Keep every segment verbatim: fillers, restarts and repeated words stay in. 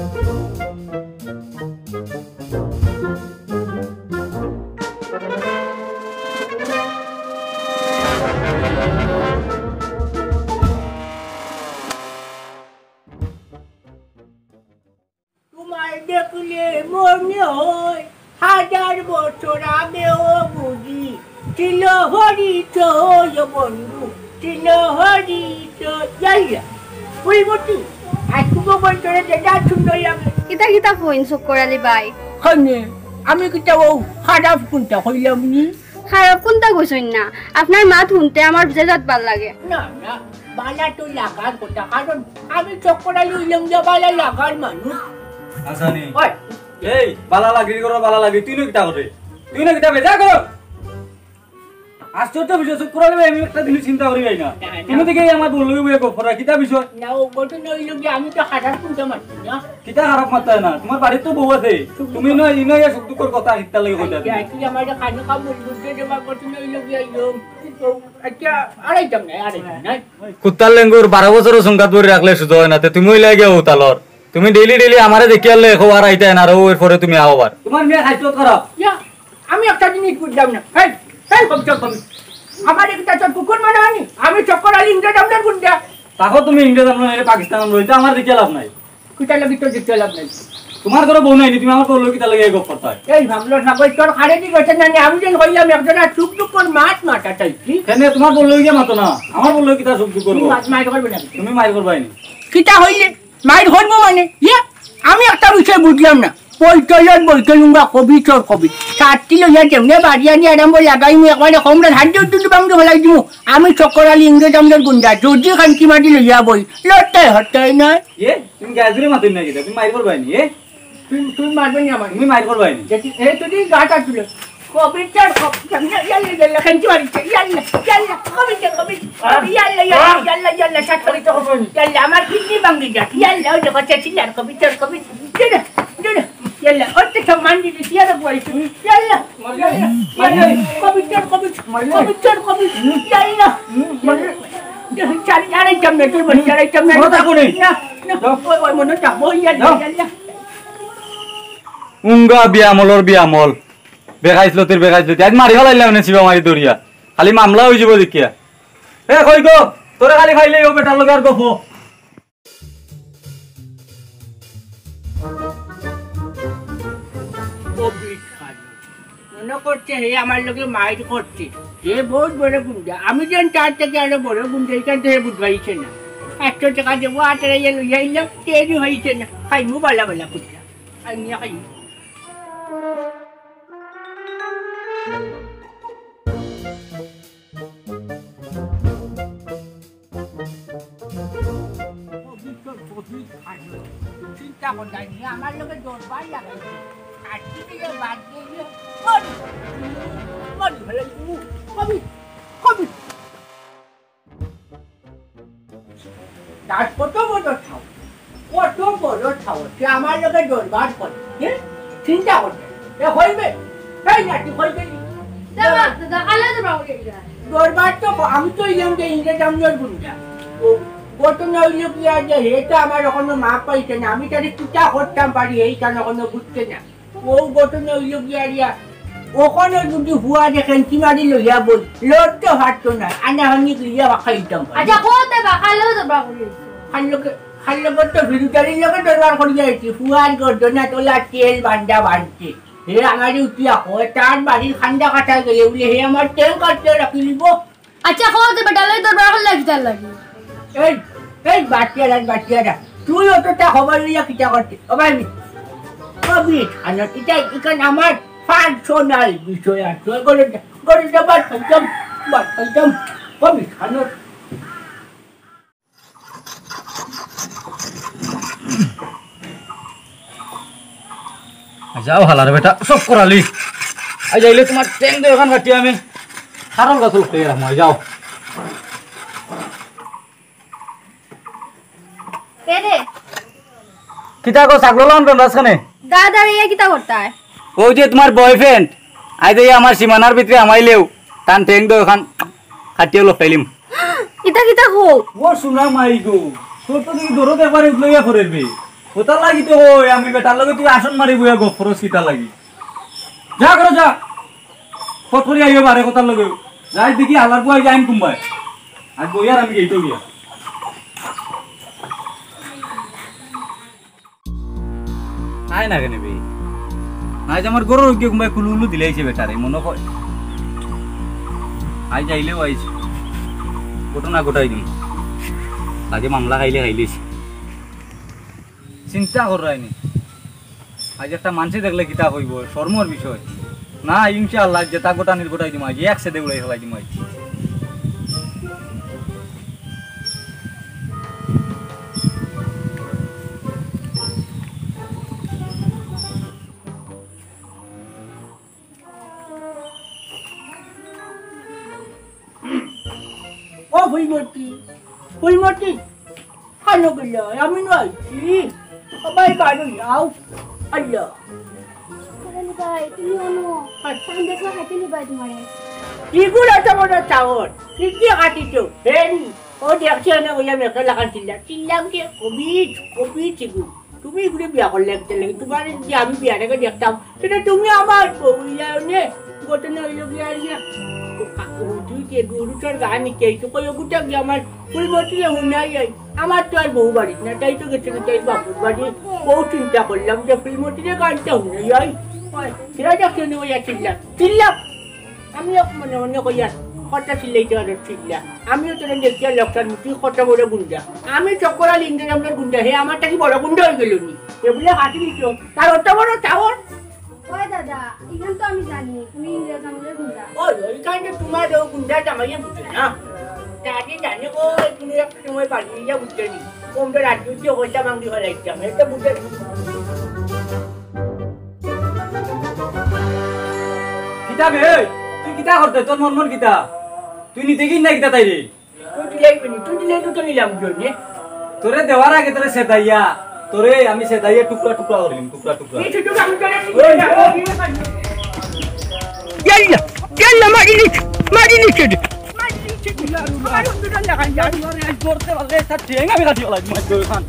তোমায় দেখলে মনে হয় হাজার বছর আগেও বুঝি ছিল হরিত বন্ধু, ছিল হরিত। যাইয়া, বুঝবো কি? আর তুমি বলছো রে যে যা সুন্দর লাগে। ইতা কিতা কইন চক্কর আলী ভাই? হয়নি, আমি কিতা ও খারাপ কুনটা কইলাম নি? খারাপ কুনটা কইছইন না, আপনার মাত হুনতে আমার যে জাত ভালা লাগে। না, না, ভালা তো লাগার কথা, কারণ আমি চক্কর আলী অইলাম যে ভালা লাগার মানুষ। আসানি। ওই। এই, ভালা লাগি করো, ভালা লাগি, তুই না কিতা করে? তুই না কিতা বেজা কর? আশ্চর্য বিষয়, চুপ করে দিবে, আমি একটা জিনিস চিন্তা করি ভাই না। না, না। তুমি দেখি আমার বললো বইয়া গপ করা, কিতা বিষয়? না, ও ঘটনা অইলো কি, আমি তো খারাপ কুনটা মারছি না। কিতা খারাপ মারতায় না? তোমার বাড়িত তো বউ আছে। তুমি না, ই না ইয়া সুখ দুঃখর কথা হিকতা লাগি কইতা। আচ্ছা, তুই আমার খালি কাম বুঝতে যে আমার ঘটনা অইলো কি, আইলো। আচ্ছা, আড়াইতাম না, আড়াইতাম না। কুত্তার লেঙ্গুর বারো বছরও সংঘাত ধরি রাখলে সুজা অয় না, তে তুমি অইলা গিয়া উতালর। তুমি ডেইলি ডেইলি আমারে দেখিয়ারলে কও আর আইতায় না, আর এরপরে তুমি আও আবার। তোমার মেয়ে খাইছত খারাপ। ইয়া, আমি একটা জিনিস বুঝলাম না। এই, এই, কবিতা, কবি। আমার একটা তো কুকুর মনে হয়নি। আমি চক্কর আলী ইংরেজ আমলের গুন্ডা। তাকো তুমি ইংরেজ আমল নাইলে পাকিস্তান আমল, ইতা আমার দেখিয়া লাভ নাই। কিতা লাগি তো দেখিয়া লাভ নাই। তোমার ঘরো বউ নাইনি, তুমি আমার বউর লগে কিতা লাগি এই গপ করতায়? এই ভাবলো না, কই তোর খারে দি গেছে না, আমি যেন কইলাম একজনা চুপ চুপ কর মাত মাতা চাইছি। কেনে তোমার বউর লগে গিয়া মাতো না, আমার বউর লগে কিতা চুপ চুপ তুমি করবো? মাত মাইর করবে না। তুমি মাইর করবায়নি। কিতা হইলে? মাইর করবো মানে? ইয়ে, আমি একটা বিষয় বুঝলাম না। পল্টলত বলতে লুঙ্গা কবি চোর কবি। ছাত্রী লইয়া যেমনে বাড়ি আনি আরম্ভ লাগাই, মু একবারে কমরে হাত দিয়ে উদ্দুল বাঙ্গে ফেলাই দিমু। আমি চক্কর আলী ইংরেজ আমলের গুন্ডা, যদি খানকি মাটি লইয়া বই, লড়তে হতে নয়। ইয়ে, তুমি গায়ে জোরে মাতিও না কিতা? তুমি মাইর করবায়নি, এ? তুমি, তুমি মারবে না আমার। তুমি মাইর করবায়নি। দেখি, এ তো দেখি গাটা তুলে। কবিতার কব-, ইয়াল্লা, ইয়াল্লা, ইয়াল্লা, খাইতে পারি, ইয়াল্লা, ইয়াল্লা, কবিতা, কবিতা, হ্যাঁ? ইয়াল্লা, ইয়াল্লা, হ্যাঁ? ইয়াল্লা, ইয়াল্লা, সাত কবিতা হবে না। ইয়াল্লা, আমার কিডনি ভাঙ্গি যাক। ইয়াল্লা, ওই দেখো, চেচিলার কবিতার কবিতা। দে না, দে না, ইয়াল্লা, ওর তো সম্মান দিবি, কি আর বলছি? ইয়াল্লা, ইয়াল্লা, ইয়াল্লা, কবিতার কবিতা, কবিতার কবিতা, ইয়াল্লা। চারি, আড়াইটাম না, তোর বাড়ি আড়াইটাম না। মনে থাকো নি? না, না, ওই, ওই, মনে থাকবো, ইয়াল্লা, ইয়াল্লা। উঙ্গা বিয়ামলর বিয়ামল। বেখাইছলতির বেখাইছলতি। আইজ মারি ফালাইলাম নে চিবা মারি ধরিয়া। খালি মামলা অইযিবো দেখিয়া। এ, কই গো? তোরে খালি পাইলেই অউ বেটার লগে আর গফ। মনো করছে হে আমার লগে মাইর করছে। হে বউত বড় গুন্ডা। আমি যেন তার থাকি আরো বড় গুন্ডা, ইখান তো হে বুঝ পাইছে না। একশো টেকা দেবো, আটারাইয়া লইয়া আইলাম, তেরই অইছে না। খাইমু বালা বালা করিয়া। খাইমু, খাইমু। চিন্তা করলাই নি, আমার লগে দরবার লাগাইছে। আজকে থেকে বাদ দিয়ে কবি, কবি, কবি, কবি। তার কত বড় সাহস, কত বড় সাহস, সে আমার লগে দরবার করে, হ্যাঁ? চিন্তা করছে, এ হইবে? তাই না, তুই হইবে নি? দাদা, দাদা, আল্লাহ তো বাবু রেখে যায়। দরবার তো ক-, আমি তো ইলাম যে ইংরেজ আমলের গুন্ডা। ও, ঘটনা অইলো কি আর যে, হে তো আমার অখনো মাফ পাইছে না, আমি তারে কিতা করতাম পারি, এইখান অখনো বুঝছে না। ও ঘটনা অইলো গিয়া রিয়া, অখনো যদি হুয়া দেখেন, কিমারি লইয়া বই, লড়তে পারতো না, আনা হানি লইয়া বাখা দিতাম। আচ্ছা, কোথায় বা? কালো তো বাবু। খাল্লকে, খাল্লকে তো ফিরুতারির লগে দরবার করিয়া আইছি, হুয়ার গর্দনা তোলা তেল বান্দা বানছে। হে আমারে উঠিয়া কয়, তার বাড়ির খান্দা কাটায় গেলে বলে, হে আমার তেল কাটতে রাখি নিব। আচ্ছা, কও যে বেটা লই দরবার করলে কিতার লাগি? এই, এই বাটিয়ারা, বাটিয়ারা, তুই অতটা খবর লইয়া কিতা করতে? ও ভাই, কবি, আনো, এটা এখানে আমার পার্সোনাল বিষয় আছে। ওই করে দে, করে দে, বাদ খাইতাম, বাদ খাইতাম। কবি, আনো। যাও হালার বেটা, সব করালি। আই যাইলে তোমার ট্যাং দে ওখান কাটিয়া আমি খারল গাছ উঠতে গেলাম, যাও। কে রে? কিতা গো, ছাগল লাগান বেন্দাস কেনে? দাদা রে, ইয়া কিতা করতায়? ওই যে তোমার বয়ফ্রেন্ড, আই যে আমার সীমানার ভিতরে হামাইলেও, তান ট্যাং দে ওখান কাটিয়া লফাইলিম। ইতা কিতা কও? ও সোনা মাই গো, তোর তো দেখি দরদ একবারে উঠলইয়া পড়ের বে। কথার লাগি তো কই, আমি বেটার লগে তুই আসন মারি বইয়া গপ করস কিতার লাগি? যা করো যা। ফট করি আইও বারে কথার লগে। যাই দেখি হালার বুয়া যাইন কুম্বায়। আজ বইয়ার আমি গেইটো গিয়া। আয় না কেনে বে? আজ আমার গরুর উগে কুম্বায় কুলু উলু দিলাইছে বেটারে, মনে হয়। আজ আইলেও আইছে। ঘটনা ঘটাই দিম। আগে মামলা খাইলে খাইলিস। চিন্তা কররায়নি। আজ একটা মানষে দেখলে কিতা কইবো, শরমর বিষয়। না, ইনশাআল্লাহ, যেতা ঘটানির ঘটাই দিমু আজ, এক সেদে উড়াই ফেলাই দিমু আজ। ও ফুলমতি, ফুলমতি, খানো গেল, আমি নয়। ও ভাই, বাড়ি যাও। আল্লাহ। কোথায় নিবাই? তুমি অনো। আচ্ছা। আমি দেখলাম হাতে নিবাই তোমারে। ইগুলো তো মনে চাওর। কি কি কাটিছো? হেরি। ও দেখছি না, ওই আমি একটা লাগান চিল্লা। চিল্লাম যে কবিজ, কবিজ ইগু। তুমি ইগুলো বিয়া করলে একটা লাগে। তোমার যে আমি বিয়া রেখে দেখতাম, সেটা তুমি আমার বউ, ইয়া নে। ঘটনা হইল গিয়া ইয়া। ও, তুই যে গরু তোর গা নিতে আইছো, কই ওগুটা গিয়া আমার ফুলমতিরে হুনাই আই। আমার তো আর বউ বাড়িত না, তাই তো গেছে গেছে এই বাপুর বাড়ি। বউ চিন্তা করলাম যে ফুলমতিরে গানটা হুনাই আই। ওই, সেটা দেখছো নি ওই চিল্লা, চিল্লা। আমিও মনে মনে কইয়া কথা চিল্লাইতে পারে চিল্লা। আমিও তোরে দেখিয়া লোকটার মুখে কত বড় গুন্ডা। আমি চক্করা লিঙ্গে আমরার গুন্ডা, হে আমার থাকি বড় গুন্ডা হয়ে গেল নি। এগুলো হাতি দিত, তার অত বড় টাওয়ার। ওই দাদা, ইখান তো আমি জানি, তুমি ইংরেজ আমলের গুন্ডা। ওই, ওইখান যে তোমার ও গুন্ডা জামাইয়ে বুঝে না। দাদি জানে, ওই তুমি এক সময় বাড়ি গিয়া বুঝতে নি। কম তো রাত বুঝতে হইতা ভাঙি হলাইতাম, এটা বুঝে নি। কিতা বে? তুই কিতা করতে? তোর মন মন কিতা? তুই নিতে কি না কিতা তাই রে? তুই দিলাই নি, তুই দিলাই তো নিলাম জন্যে। তোরে দেওয়ার আগে তোরে সেদাইয়া, তোরে আমি সেদাইয়া টুকরা টুকরা করিলাম, টুকরা টুকরা। এই ছোট কাম করে ওই, ওই। ইয়াল্লা, ইয়াল্লা, মারি নিচ, মারি নিচে দে। মারি নিচে দে। আমার হুজুর আল্লাহ খান জান। আরে, আজ ধরতে পারলে, তার ঠ্যাং আমি কাটি ফেলাই, মার দোকান।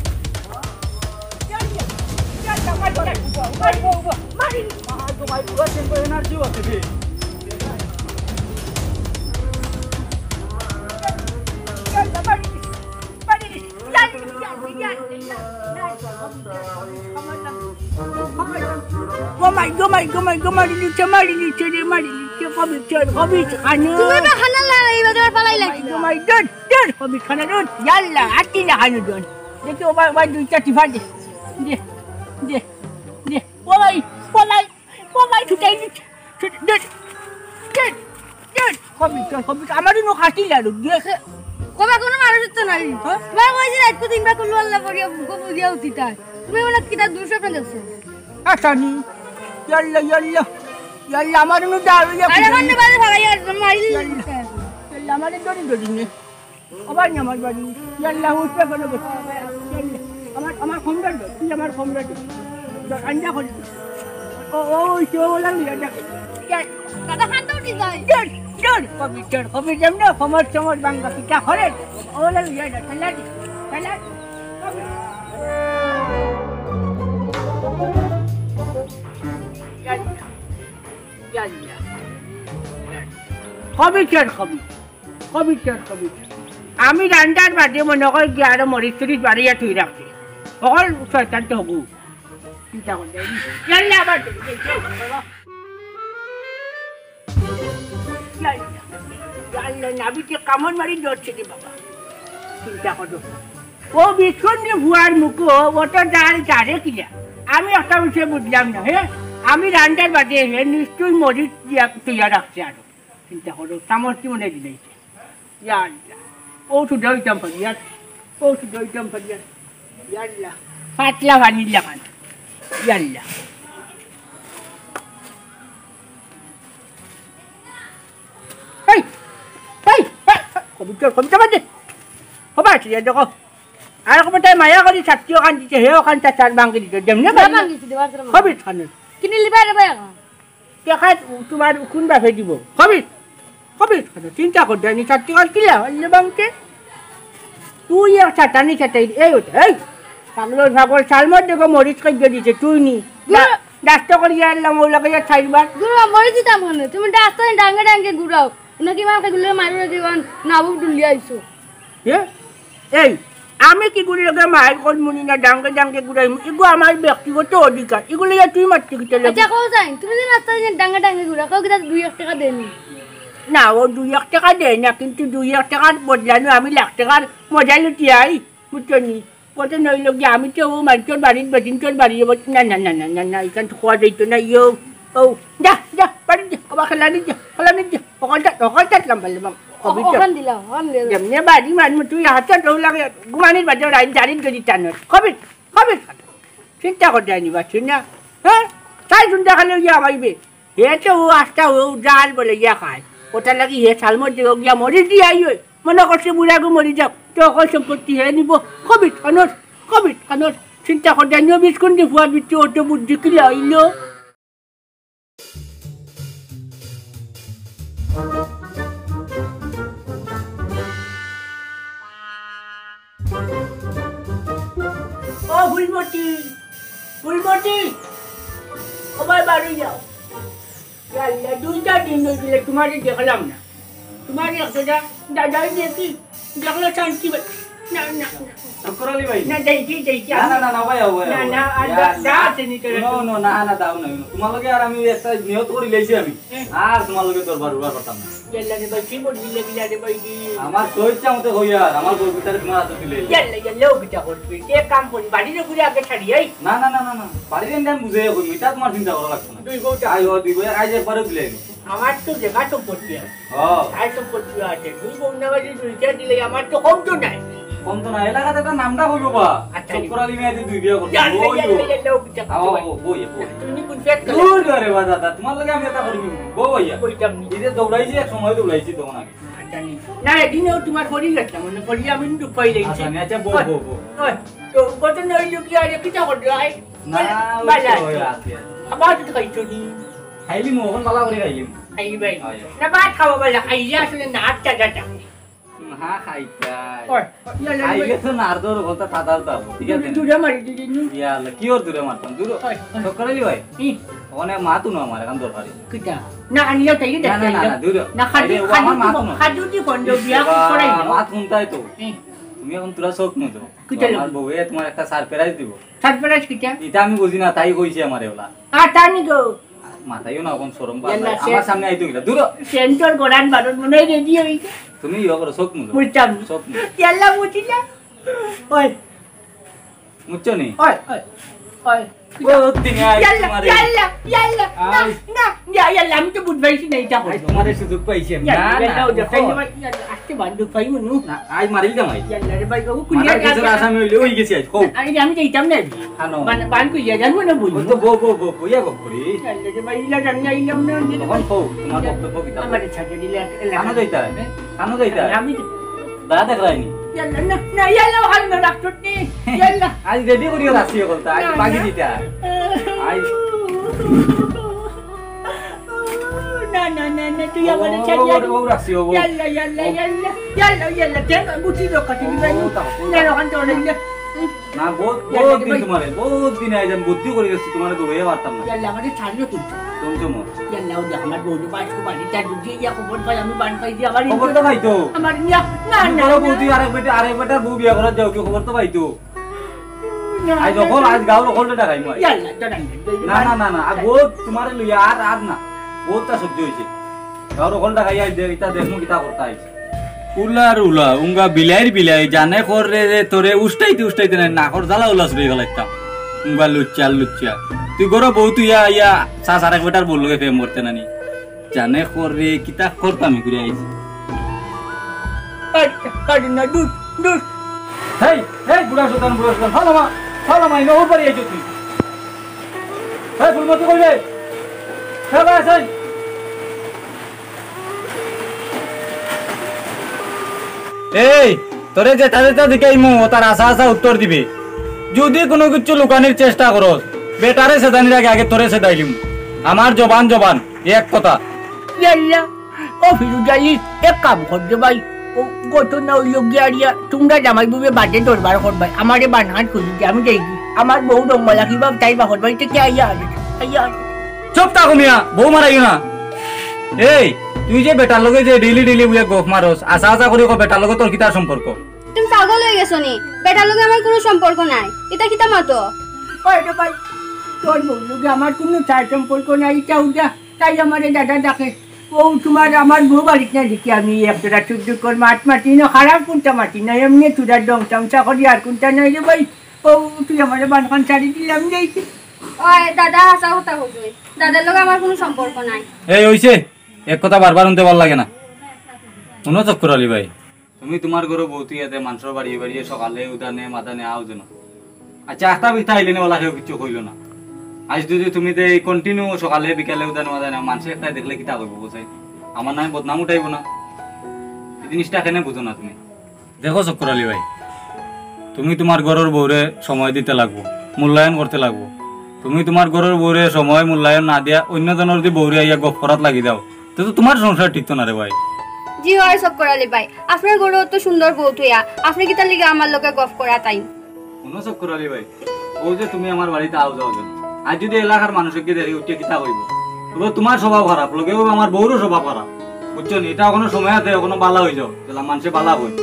গোমাই, গোমাই, গোমাই, গোমাই, নিচে, মারি নিচে রে, মারি নিচে, কবির চর, কবির খানো। তুমি তো খানা লাগে, এবার তোমার পালাই লাগছে। গোমাই, দৌড়, দৌড়, কবির খানো, দৌড়। ইয়াল্লা, আটি না খানো, দৌড়। দেখি, ও ভাই, ও ভাই, দুইটা টিফা দে। দে, দে, দে। ও ভাই, ও ভাই, ও ভাই, ছুটাই দিচ্ছে। ছুট-, দে, দে, দে। কবি, চল, কবি, আমার ইনো খাটি লাড়ু, দে। কবা কোনো মানুষ তো নাই। হ্যাঁ? তোমার ওই যে রাত তিনবার করলো আল্লাহ করিয়া, গো বুঝিয়া উঠি তাই। তুমি ওনার কিতা দুশো টাকা দেখছো? আসানি। ইয়াল্লা, ইয়াল্লা। ইয়াল্লা, আমার ইনো দাও, ইয়া আরে, বুঝি। কোন বাজে ভাগাই আর মাইল ইয়াল্লা। ইয়াল্লা, আমার ইনো দড়ি দড়ি নে। আবার নি আমার বাড়ি। ইয়াল্লা, উঠবে কেন গো? ইয়াল্লা, আমার, আমার কমরেড, তুই আমার কমরেড। আঞ্জা করি। ও, ও, ওই তো ওলা লইয়া যাক। ইয়ার, দাদা, হাত উঠি যায়। জোর, জোর, কবি, জোর, কবি, যেমন কমর চমর বাঙ্গা, কিতা করে? ওলা লইয়া যাক, খেলা দি, খেলা দি। কবি। ইয়াল্লা, ইয়াল্লা। কবি, জোর, কবি। কবির চর, কবির চর। আমি রান্দার বাদে মনে করি যে আরো মরিচ টরিচ বাড়িয়া থুই রাখছি। সকল শয়তান তো হবু। চিন্তা করতে। ইয়াল্লা আবার। ইয়াল্লা, ইয়াল্লা, নাবিতে কামড় মারি ধরছে রে বাবা। চিন্তা করো। ও বিষ্ণু ভুয়ার মুখো, ও তো যার যারে কিনা। আমি একটা বিষয় বুঝলাম না, হে? আমি রান্দার বাদে হে নিশ্চয়ই মরিচ দিয়া তৈয়া রাখছে আরো। চিন্তা করো, সামর্থ্য মনে দিলাইছে। ইয়া আল্লাহ। ও তো দইতাম পারি, ইয়ার। ও তো দইতাম পারি, ইয়ার। ইয়া আল্লাহ। পাতলা পানির লাখান। ইয়া আল্লাহ। এই, এই, এই, এই, কবিতা, কবিতা বাদ দে। হবা, ঠিক আছে, দেখো। আর কবিতায় মায়া করি ছাত্রী ওখান দিতে, হে ওখান চার ভাঙি দিতে। যেমনি না পারি। ভাঙি দিতে, দেওয়ার জন্য। কবির খানে। কিনে লিবা রে ভাই এখন? দেখা তোমার কোন বাপে দিব? কবি, কবি, চিন্তা কর, জানি চারটি কাল কিলা, অন্য বাংকে। তুই আর চাটানি চাটাই, এই ওটা, এই। পাগল ছাগল, শালমর দেখো মরিচ খাইয়ে দিছে, তুই নি। দূর। দা-, ডাস্ত করিয়া আনলাম, ও লাগাইয়া চাইরবার। দূর, মরিচ দিতাম কেনে? তুমি ডাস্ত ডাঙ্গে ডাঙ্গে ঘুরাও। উনি কিমান খাইগুলো মারু রাখি, কিমান নাবুক ডুলিয়া আইছো। এ? এই, আমি কিগুর লগে মাইর করমু নি না ডাঙ্গে ডাঙ্গে ঘুরাইমু? ইগু আমার ব্যক্তিগত অধিকার। ইগু লইয়া তুই মারতে কিতা লাগে? আচ্ছা, কও চাই, তুমি যে রাস্তায় যে ডাঙ্গে ডাঙ্গে ঘুরা, কেউ কিতা দুই এক টেকা দেয়নি? না, ও দুই এক টেকা দেয় না, কিন্তু দুই এক টেকার বদলানো আমি লাখ টেকার মজা লুটি আই, বুঝছো নি? কত নইল গিয়া, আমি তো ও মানষর বাড়িত বেটিন্তর বাড়ি যাবো। না, না, না, না, না, না, এখান তো খাওয়া যাইতো না, ইয়ো। ও, যা, যা, বাড়িত যা, আবার খেলানি যা, খেলানি যা। হকলটা, হকলটা লম্বা লম্বা। ও-, কবির তো। ওখান দিলাম, ওখান দিলাম। যেমনে বাড়ি মানমু তুই হাতে তো লাগে, ঘুমানির বাদে রাইত জারিত যদি টানো। কবির, কবির। চিন্তা করতে আনি পারছি না। হ্যাঁ? তাই চিন্তা খালি ইয়া পাইবে। হে তো ও আস্তা ও জাল বলে ইয়া খায়। ওটা লাগি হে শালমর দিকে গিয়া মরি দি আই ওই। মনে করছে বুড়াগু মরি যাক। তো অকল সম্পত্তি হে নিব। কবির খানোর, কবির খানোর। চিন্তা করতে আনিও বিস্কুট দি ফুয়ার বিচ্ছু অত বুদ্ধি কিলা আইলো। ও ফুলমতি, ফুলমতি, ও ভাই বাড়ি যাও। ইয়া আল্লাহ, দুইটা দিন হয়ে গেলে তোমারে দেখলাম না। তোমারে একটা দা-, দাদাই দেখি, দেখলে শান্তি পাই। না, না, না। শুক্কুর আলী ভাই। না, দেখি, দেখি, না, না, না, না, ভাই, ভাই, না, ভাই। না, আর ইয়া দা-, আল্লাহ। দা আছে নি তোর? No, no, না, না, দাও না। তোমার লগে আর আমি একটা নিয়ত করি লইছি আমি। হ্যাঁ। আর তোমার লগে দরবার উরবার করতাম না। ইয়াল্লা রে ভাই, কি বলবি, ইয়াল্লা রে ভাই, কি? আমার তো ইচ্ছা মতো হই আর, আমার বউ ভিতরে তোমার হাতে তুলে এলি। ইয়াল্লা, ইয়াল্লা, ও কিতা করবি? কে কাম করি? বাড়ির উপরে আগে ছাড়ি, এই? না, না, না, না, না। বাড়ির এনে আমি বুঝে কই, এটা তোমার চিন্তা করা লাগবে না। দুই বউটা। আই, ও, দুই বউ, আই যে একবারে তুলে এলি। আমার তো জায়গা সম্পত্তি আছে। ও। আই সম্পত্তি আছে। দুই বউ না বাড়ি দুইটা দিলে আমার তো কম তো নাই। কম তো না, এলাকাতে একটা নামটা হইব বা। আচ্ছা। শুক্কুর আলী মিয়া দুই বিয়া করছে। ইয়াল্লা, ওই ইয়াল্লা, ও। ইয়াল্লা, ও কিতা আও, করতে আও, পারি? বই, বই। তুমি কোন ফেক আও, আরে বা দাদা, তোমার লগে আমি এটা করি নিব। বউ ভাইয়া। কইতাম নি। এই যে দৌড়াইছি, এক সময় দৌড়াইছি তখন আগে। আচ্ছা, নি। না, এদিনেও তোমার পরি গেছে, মনে করি আমি দুঃখ পাই আচ্ছা, নি, আচ্ছা, বউ, ওই, বউ, বউ। ওই, তো কত নইল কি আরে কিতা করতে হয়? না, ওই বালা তো আছে। ওই আছে। আবার তো খাইছো নি? খাইলি মো, এখন বালা করে খাইলি। খাইলি ভাই। হয়। না, ভাত খাওয়া বালা, খাইলে আসলে না, আচ্ছা, আচ্ছা। না, খাইতাই। ওই, ইয়া, ইয়া, খাইলে ইয়া। তো নারদর বলতে তাতাও তাও, ঠিক আছে? দূরে মারি দিলি নি। ইয়া আল্লাহ, কি ওর দূরে মারতাম? দূরে। ওই, ওই। শুক্কুর আলী ভাই। ই। ওখানে মাত হুনো আমার এখন দরকারি। কিতা? না, আনিয়া তাই না, না, দেখতে না, আইলাম। না, দূরে। না, খালি, আরে, ও খালি আমার মাত তো, হুনো। খালি তুই বন্ধ ইস, বিয়া বাবা, করাই দিও। মাত হুনতাই তো। হুম। তুমি এখন তোরা চোখ মুজো। কিতা আমার লাগবে? বউয়ে তোমার একটা surprise দিব। Surprise কিতা? এটা আমি বুঝি না, তাই কইছে আমারে ওলা। আর তা নি গো। মাথায়ও না, এখন শরম পায় ইয়াল্লা, না। সে আমার সামনে আইতো কিলা? দূর হ। সেন্টর গোরান বারুদ মনে হয় ready হইছে। তুমি ইয়ে করো, চোখ মুজো। মুজতাম। চোখ মুজো। ইয়াল্লা, মুজি না। ওই। মুজছো নি? ওই, ওই, ওই। ও, দিনে আই ইয়াল্লা, তোমারে। ইয়াল্লা, ইয়াল্লা। না, আই। না, ইয়া, ইয়াল্লা, আমি তো বুঝ পাইছি না, এটা আই করবো। তোমারে সুযোগ পাইছি আমি। ইয়াল্লা, না, ইয়াল্লা, না, ও দেখো। ইয়াল্লা, আজকে বান্দুক পাই মনু। না, আই মারিল দাম আই। ইয়াল্লা রে ভাই, ও কুলিয়া মারার কিছু যাবে। আসামি হইলে ওই গেছি আই, কও। আরে, আমি যাইতাম না। আনো। বান, বান কইয়া যান মনে বুঝ। ওই তো বউ, বউ, বউ, বইয়া গপ করি। ইয়াল্লা রে ভাই, ইলা জানি আইলাম না। তখন কও, তোমার বক্তব্য কিতা? আমারে ছাড়ে দিলে এক, এক কানো যাইতা? হ্যাঁ? কানো যাইতা? আমি তো দা দেখ রাইনি। ইয়াল্লা, না, না, ইয়াল্লা, ভালো না, ডাক্তার নি। ইয়াল্লা। আজ ready করিও রাখছি হকলতা, আজ না, বাগি না। দিতা। আজ না, না, না, না, তুই আমারে ও, ছাড়িয়া ও, দে। ও, রাখছি, ও, ও। ইয়াল্লা, ইয়াল্লা, ও। ইয়াল্লা, ইয়াল্লা, ইয়াল্লা, দেখ, গুটি রক্ষা, তুমি ও, জানো। তা, ও, না, তা। ওখান তো অনেক ইয়ে। না, বহুত, ইয়াল্লা, বহুত রে দিন ভাই। তোমারে, বহুত দিন আইজ আমি বুদ্ধি করি গেছি, তোমারে দৌড়াইয়া পারতাম না। ইয়াল্লা, আমারে ছাড়িও কিন্তু। চমচম। ইয়াল্লা, ও দেখ, আমার বউ বাস কো বাড়ি, তার দুধে ইয়া খবর পাই, আমি বান পাই যে আমার খবর তো পাইতো। আমার ইয়া, না, তুমি না, বড় না। বৌদি আরেক বেটা, আরেক বেটার বউ বিয়া করার যাও, কি খবর তো পাইতো। না, আজ না, অকল, না। আজ গাঁওর অকলটা দেখাইমু আজ। ইয়াল্লা, তো না, না, না, না, না, না, আর বহুত তোমারে লইয়া আর, আর না। বহুতটা সহ্য হইছে। গাঁওর অকলটা খাইয়া আজ দেখ, ইতা দেখমু কিতা করতা আইছে। উলার উলা, উঙ্গা বিলাইর বিলাই, জানে কর রে, রে, তোরে উষ্টাইতে উষ্টাইতে নাই, নাকর জ্বালা উলা ছুড়ে গেলাইতাম। উঙ্গা লুচ্চা, লুচ্চা। তুই গরো বউ তুই ইয়া, ইয়া, চা সারা বেটার বউর লগে প্রেম করতে নানি। জানে কর রে, কিতা করতাম ঘুরে আইছি। আরে, আরে না, দূর, দূর। হেই, হেই, বুড়া শয়তান, বুড়া শয়তান, ফালা মা, ফালা মা, ইনো উপরে আইছো তুই। হেই, ফুলমতি কই রে? খেলা আছে? এই, তোরে যেটা যেটা জিকাইমু, ওটার আশা আশা উত্তর দিবে। যদি কোনো কিছু লুকানির চেষ্টা করস, বেটারে সেদানির আগে আগে তোরে সেদাইলিমু। আমার জবান জবান, এক কথা। ইয়াল্লা, ও ফিরুজ আলী, এক কাম কর দে ভাই। ও কত না অইলো গিয়া রিয়া, তুমরা জামাই বউয়ে বাদে দরবার করবায়, আমারে বানখান খুলি দি, আমি যাইগি। আমার বউ রংমালা কিবা তাই বাপর বাড়ি থাকি আইয়া আর, আইয়া আর। চুপ থাকো মিয়া, বউ মারাইও না। এই, তুই যে বেটার লগে যে ডেইলি ডেইলি বইয়া গফ মারস, আশা আশা করি ক বেটার লগে তোর কিতা সম্পর্ক? তুমি পাগল অই গেছো নি? বেটার লগে আমার কুনু সম্পর্ক নাই। ইতা কিতা মাতো? ওই রে ভাই, তোর বউর লগে আমার কুনু চার সম্পর্ক নাই, ইটা উল্টা। তাই আমারে দাদা ডাকে। ও তুমার আমার বউ বাড়িত নাই দেখি আমি একজোড়া চুদ্দুকর মাত মাতি না, খারাপ কুনটা মাতি না, এমনে তুরার ডং তামশা করি আর কুনটা নাই রে ভাই। ও তুই আমারে বানখান ছাড়ি দিলাম যাইছি। ওই দাদা, হাছা কথা কইছইন। দাদার লগে আমার কুনু সম্পর্ক নাই। এই অইছে, এক কথা বারবার হুনতে ভালা লাগে না। হুনো চক্কর আলী ভাই, তুমি তুমার ঘরো বউ থইয়া মানষর বাড়িয়ে বাড়িয়ে সকালে উদানে মাদানে আও যেন। আচ্ছা, আখতা বিখতা আইলে নে ওলা কেউ কিচ্ছু কইলো না। আইজ যুদি তুমি তে এই continue সকালে বিকালে উদানে মাদানে আও, মানষে একটায় দেখলে কিতা কইবো বুঝাই? আমার নামে বদনাম উঠাইবো না? এই জিনিসটা কেনে বুঝো না তুমি? দেখো চক্কর আলী ভাই, তুমি তুমার ঘরর বউরে সময় দিতে লাগবো, মূল্যায়ন করতে লাগবো। তুমি তুমার ঘরর বউরে সময় মূল্যায়ন না দিয়া অইন্য জনর দি বউরে আইয়া গফ করাত লাগি যাও, তে তো তুমার সংসার টিকতো না রে ভাই। জি অয় চক্কর আলী ভাই, আপনার ঘরো অত সুন্দর বউ থইয়া আপনে কিতার লাগি আমার লগে গফ করাত আইন? হুনো চক্কর আলী ভাই, অউ যে তুমি আমার বাড়িত আও যাও যেন, আইজ যুদি এলাকার মানষে দেখি উঠিয়া কিতা কইবো? কইবো তুমার স্বভাব খারাপ, লগে কইবো আমার বউরও স্বভাব খারাপ। বুঝছো নি? ইটা অখনো সময় আছে, অখনো বালা অই যাও, যেলা মানষে বালা কয়।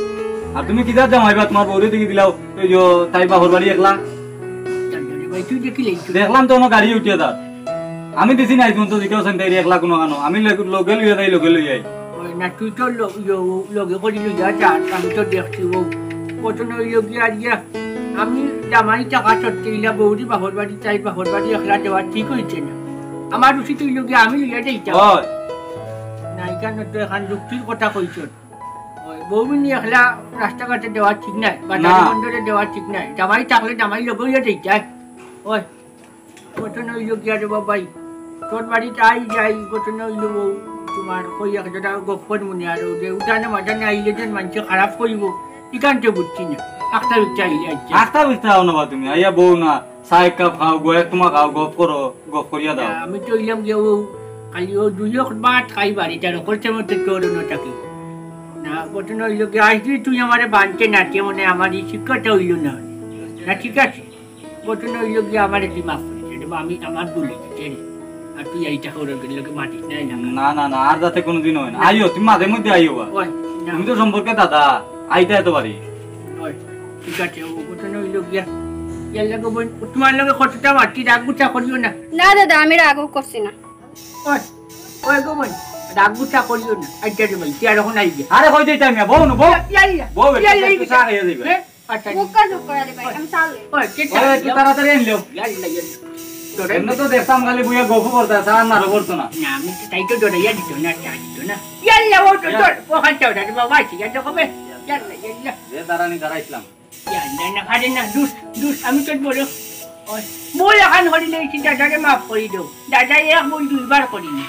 আর তুমি কিতা জামাইবা, তুমার বউরে দেখি দিলাও, এই যে তাই বাপর বাড়ি একলা। জানি ভাই, তুই দেখি লেই তুই। দেখলাম তো অনো গাড়ি উঠিয়া যার। আমি দিছি না, তুমি তো জিকাও চাইন তাইরে একলা কুনু কানো। আমি লগে, লগে লইয়া যাই, লগে লইয়া আই। ওই না, তুই তো ল-, ল-, লগে করি লইয়া যা, আমি তো দেখছি ও। ঘটনা অইলো গিয়া আর গিয়া, আমি জামাই থাকা সত্ত্বে ইলা বউরে বাপর বাড়ি, তাই বাপর বাড়ি একলা দেওয়া ঠিক অইছে না। আমার উচিত অইলো গিয়া আমি লইয়া যাইতাম। ওই। না, ইখান তো একখান যুক্তির কথা কইছস। ওই বউরে নি একলা রাস্তাঘাটে দেওয়া ঠিক নায়, বাজারে না। বন্দরে দেওয়া ঠিক নায়। জামাই থাকলে জামাই লগে লইয়া যাইতায়। ওই, ঘটনা অইলো গিয়া রে বাবাই, তোর বাড়িত আই যাই, ঘটনা অইলো বউ, তুমার কই একজোড়া গফ করি মনে আর যে উদানে মাদানে আইলে যেন মানষে খারাপ কইবো, ইখান তো বুঝছি না। আখতা বিখতা আইলে আইছে। আখতা বিখতা আও না বা তুমি, আইয়া বউ না, চা এক কাপ খাও, গো এক তুমা খাও, গফ করো, গফ করিয়া যাও। না, আমি তো অইলাম গিয়া ও, খালি ও দুই এক ভাত খাই বাড়িত, আর অকল সময় তো তোর অনো থাকি। না, ঘটনা অইলো গিয়া, আইজ যুদি তুই আমারে বানতে না, তে মনে হয় আমার ই শিক্ষাটা অইলো না। না, ঠিক আছে? ঘটনা অইলো গিয়া আমারে তুই মাফ করি দে, আমি আমার ভুল অইছে রে। আর তুই এইটা করার গেলে লোকে মাতিস না, এই না। না, না, না, আর যাতে কোনোদিন অয় না। আইও, তুমি মাঝে মধ্যে আইও বা। ওই, না। তুমি তো সম্পর্কে দাদা, আইতা এত বাড়ি। ওই, ঠিক আছে, ও ঘটনা অইলো গিয়া। ইয়ার লগে বোন, তুমার লগে কতটা মাতি, রাগ গুছা করিও না। না দাদা, আমি রাগও করছি না। ওই, ওই গো বোন, রাগ গুছা করিও না। আইচ্ছা রে ভাই, তুই আর অখন আইবি। আরে, কই যাইতাম মিয়া? বউ নু, বউ। ইয়াল্লা, বউ, একটু ইয়াল্লা, চা খাইয়া যাইবে। হ্যাঁ? আচ্ছা। মুখ কাজ করে রে ভাই, আমি চা লই। ওই, কে ওই, চা একটু লইয়া? তাড়াতাড়ি আইন লও। ইয়াল্লা, ইয়াল্লা। তোরে এমনে তো দেখতাম খালি বইয়া গফ করতা, চা আর নাড়ো করতো না। না, আমি তো তাই তো ডরাইয়া দিত না, চা দিত না। ইয়াল্লা, ও তো ইয়া। তোর, ও খান চা ওটা, বাবা, আছি, ইয়াল্লা কবে? ইয়াল্লা, ইয়াল্লা। যে দাঁড়ানি দাঁড়াইছিলাম। ইয়া, না, না, আরে না, দুষ, দুষ, আমি তোর বড়। ওই, ভুল অখান করি লইছি, দাদারে মাফ করি দেও। দাদারে এক ভুল দুইবার করি না।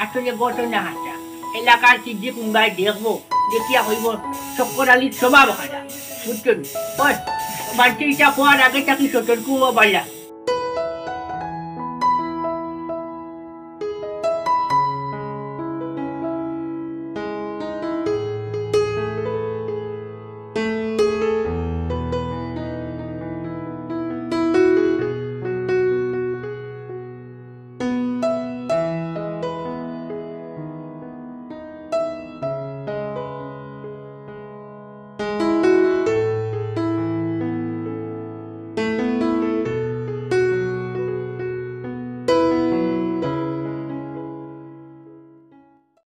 আসলে ঘটনা হাছা। এলাকার কি যে কুনবায় দেখবো, দেখিয়া কইবো, চক্কর আলীর স্বভাব খারাপ। বুঝছো নি? ওই, বাড়িত ইটা কওয়ার আগে থাকি সতর্ক অওয়া বালা।